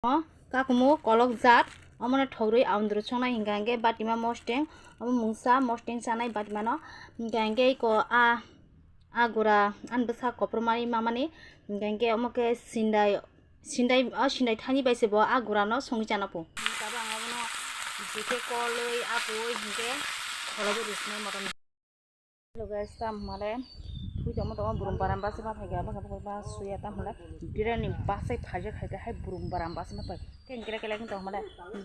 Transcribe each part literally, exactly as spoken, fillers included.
Kakumu kolok jat, omono thogrwi aundru songnai hingka hingke batima mosteng, omo mungsa mosteng chanai batimano, hingka hingke iko a, a gura ani bwsa koprwmani mamani, hingka hingke omo khe sindai, sindai, o sindai thani bai se bo a gurano songwi chana po. Tabuk ang abono jekhe kolwi akoi hingke kholobo rwsnai motom. Hello guys, tam hwnmale thui tongmo tongo burum baram basi ma phaikha, bwkha bwkha ba suya tam hwnle birani basai phaijak hai hai burum baram basi ma phai. Keng kele kele tong hwnmale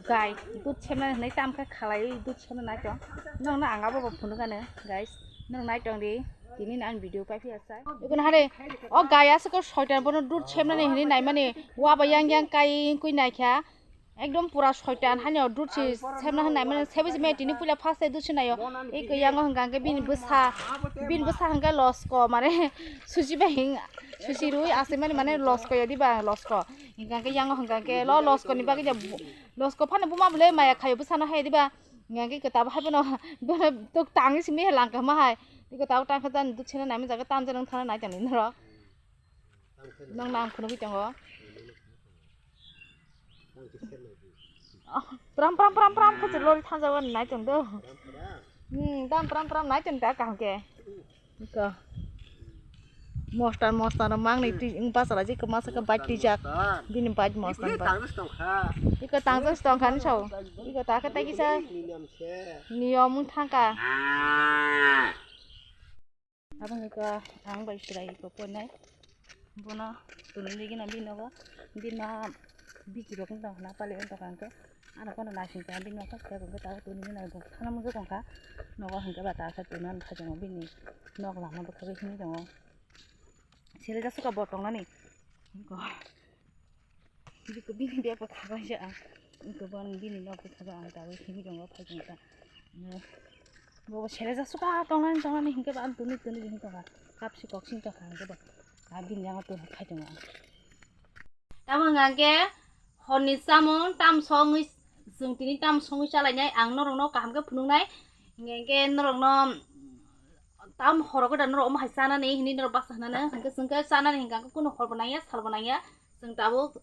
gai dud semna hwnwi tam khe khalai dud semna nai tong. Nokno ang abo bo phunukgano guys, nok nai tong di tini ni ang video pai phiya sai. Ikon hare o gai aswk soitan bono dud semnani hwnwi naimani wa ba yang yang kai wngkui naikha. Ekdom pura soitan, hani o dut si semna hwn naimani, sebo si me tini puila first e dut si naio. Eko yango hwnka hwnkhe bini bwsa, bini bwsa hwnkhe losko, mane susi bai hing, susi rui asimani mane losko ya diba, losko. Hwnka hwnkhe yango hwnka hwnkhe lo losko ni bagwi ya, losko phano buma bwle maya khaio bwsano hai diba. Hwnka hwnkhe kwtabo hai bono, bono tok tangwi simi hai langkha ma hai. Eko tabo tangkha jani dut sena naimani jaga tamjani wng thana nai tongni norok. Nong nang phunugwi tongo. Oh, pram, pram, pram, pram, khe lori thangjak nai tong do. Hmm, dam pram, pram, nai tong da kaham khe. Iko. Mostar, mostar, mang ni ti, ing pasal aja ke masa ke bike tijak. Bini bike mostar ba. Iko tangsa stong khan sao. Iko ta khe ta kisa. Niyom thangka. Aboni ka ang bai chwrai ko ponai. Bono tuni ligi na bini nogo. Bini ma biji rok wng tong khna pali wng tong kha hwnkhe. Ano kono naising tong bini ma kha khe hwnkhe tabuk tuni bini bo thana mujak wng kha. Nogo hwnkhe ba ta khe tuni ano khaijak bini nok lama bwkhagwi himwi tongo. Sele jaswk bo tongnani. Biko bini bag bo khabaisa ang. Biko bo bini nok bo khaba ang tabuk simi tongo phai tongkha. Bo sere jaswk ka tongnani tongnani hinkhe ba ang tuni tuni hing tongkha. Kapsi koksing tongkha hinkhe bo. A bini yango tuni phai tongo ang. Tamo hwnkha hinkhe horni chamung tam songwi chwng tini tam songwi chalainai ang norokno kaham khe phunuknai. Hinkhe norokno tam horo gada norok omo hai chanani hinwi norok baksa hwnano hinkhe chwng khe chanani hinkhe ang khe kunu hor bo nangya sal bo nangya. Chwng tabuk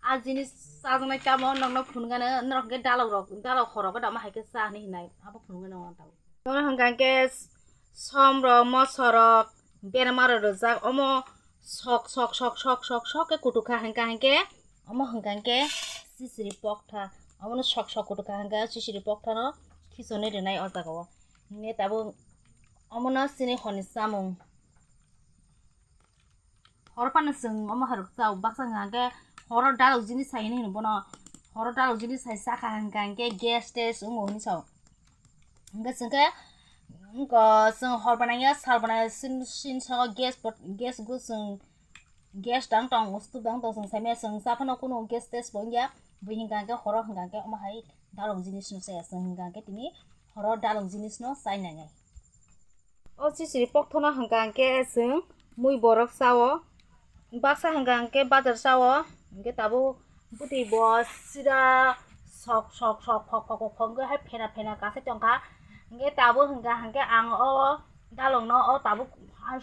a jinis chajaknai tamo nokno phunukgano, norok hwnkhe dalok rok, dalok horo gada omo hai khe cha hinwi hinai abo phunukgano ang tabuk. Bono hwnkha hwnkhe som rok, moso rok, berma rok rijak, omo sok sok sok sok sok sok khe kutuk kha hwnkha hwnkhe, omo hwnkha hwnkhe sisiri pokta, omono sok sok kutuk kha hwnkhe sisiri pokta no khichonwi rwnai o jaga o. Hwnkhe tabuk omono chini horni chamung. Horo phano chwng omo hai rok chao baksa hwnkha hwnkhe horo dalok jinis sai hinwi hino bono horo dalok jinis sai chakha hwnkha hwnkhe gas test wngo hinwi sao. Hwnkhe chwng khe wngkha chwng hor banangya sal banangya sin sin sao gas gas go chwng gas dang tong stove dang tong chwng saimaya chwng cha phano kunu gas test bo wngya bui hwnkha hwnkhe horo hwnkha hwnkhe omo hai dalok jinis no chaya chwng hwnkha hwnkhe tini horo dalok jinis no chai nangnai. O sisiri pokthona hwnkha hwnkhe chwng mui borok chao, baksa hwnkha hwnkhe bazar chao, hwnkhe tabuk bwtwi bo sida sok sok sok khok khok khok khok wngwi hai phena phena kasai tongkha, hwnkhe tabuk hwnkha hwnkhe ang o dalokno o tabuk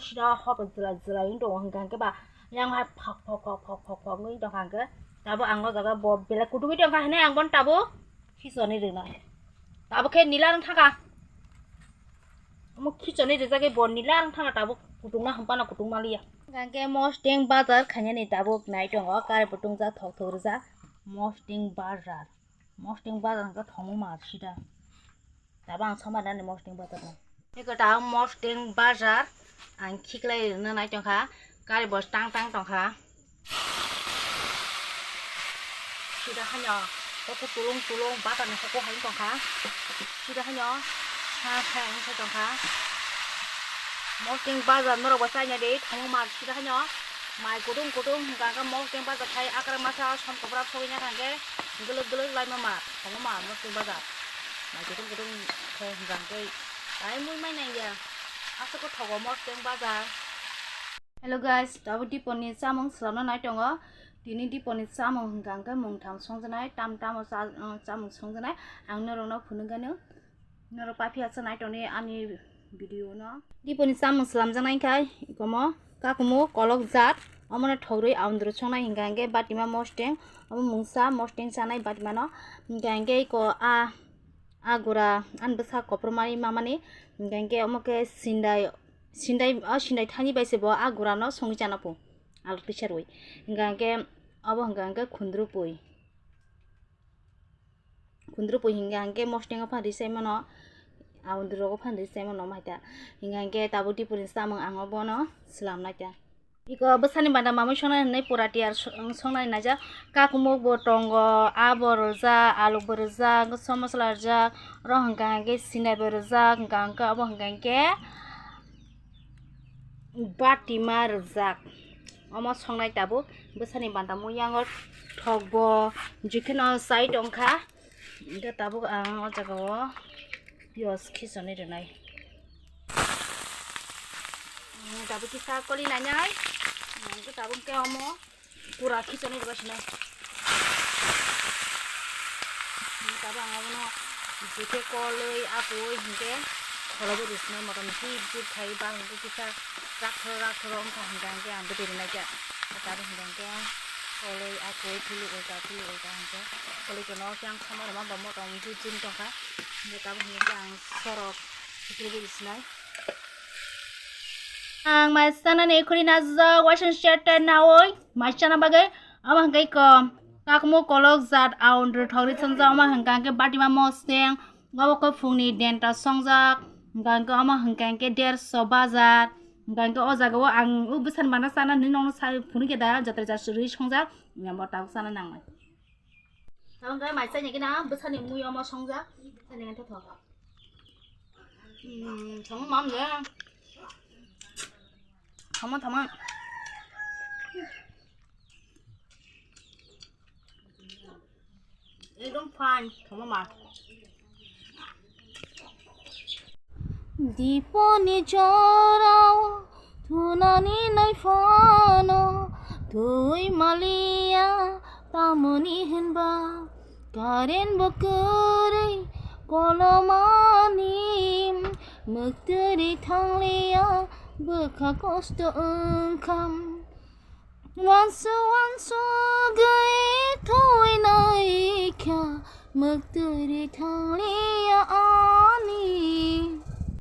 sida hor jwlai jwlai wng tongo hwnkha hwnkhe ba yang hai phok phok phok phok phok phok wngwi tongkha hwnkhe tabuk ang o jaga bo belai kutukgwi tongkha hinwi ang bono tabuk khichonwi rwnai tabuk khe nila wng thangkha. Omo khichonwi rijagwi bo nila wng thangkha tabuk kutung ma hwnphano kutung ma liya. Hwnkhe mosteng bazar khainani tabuk nai tongo kari bo tongjak thok thok rijak mosteng bazar mosteng bazar hwnkhe thongma sida tabuk ang somai nani mosteng bazar no. Eko tabuk mosteng bazar ang khiklai rwna nai tongkha kari bo tang tang tongkha. Sida haino hoko tulung tulung bata ni hoko hai tongkha. Sida haino ha ha wngkha tongkha. Mosting bazar norok bo chaina de tamo mar sida haino mai kutung kutung hwnkha hwnkha mosting bazar khai akra masa som kopra sogwi nai hwnkhe gwlwk gwlwk lai ma mar tamo mar mosting bazar mai kutung kutung khe hwnkha hwnkhe ai mui mai nangya aswk thogo mosting bazar. Hello guys, tabuk dipor ni chamung swlamna nai tongo. Tini dipor ni chamung hwnkha hwnkhe mungtham songjaknai, tam tamo cha-, uh, chamung songjaknai. Ang norokno phunukgano, norok paiphi asa nai tongni ani video no. Dipor ni chamung swlamjaknai khai komo kakumu kolok jat, Omono thogrwi aundru songnai hingka hingke batima mosteng, omo mungsa mosteng chanai batimano. Hingka hingke iko a, a gura ani bwsa koprwmani mamani, hingka hingke omo khe sindai, sindai, o sindai thani bai se bo a gurano songwi chana pho, alok tisarwi. Hingka hingke obo hingka hingke khundru pui. Khundru pui hingka hingke mosteng o phan risai mano, aundru rogo phan risai mano mai ta. Hingka hingke tabuk dipori samung ang obono slam nai ta. Iko bwsani banda mamui songnai hinwi pura tiyar so-, songnai naijak. Kakumuk bo tongo, abo rijak, aluk bo rijak, somosola rijak, oro hwnka hwnkhe sinai bo rijak, hwnka hwnkhe abo hwnka hwnkhe batima rijak. Omo songnai tabuk bwsani banda mui yango thok bo jikheno sai tongkha. Hingke tabuk ang o jaga o piyaj khichonwi rwnai. Ang tabuk kisa koli nainai. Ang tabuk khe omo pura khichonwi rwbasinai. Ang tabuk ang abono jikhe kolwi akoi hingke kholobo rwsinai motamoti jip jip khai bang hingke kisa rakthoro rakthoro wngkha hingka hingke ang bwtwi rwnai khe. Tabuk hingka hingke kolwi akoi thili ulta thili ulta hingke. Koli kono khe ang khama rwma ba motom wngwi chini tongkha. Hingke tabuk hingke ang sorok sikiri biri sinai. Ang mai sanani khuri najak waisang sweater nawi mai sana bagwi. Omo hingke ko kakmo kolok jat aundru thogri chongjak, omo hingka hingke batima mosteng, obo khe phungni denta songjak, hingka hingke omo hingka hingke derso bajar, hingka hingke o jaga o ang o bwsani bana sana hinwi nokno sai phunukhe da jatra jas rwi songjak, omo tabuk sana nangnai. Tabuk khe mai chai nai khe na bwsani mui omo songjak, bwsani ang thotho. Hmm, thangma mam le. Thangma, thangma. Ekdom fine, thangma ma. Diponi jorao thunani nai phano twi maliya, tamoni hinba current bo kwrwi kolomani, mwktwiri thangliya bwkha kosto wngkha. Wansu wansu gwi thoi naikha, mwktwiri thangliya ani.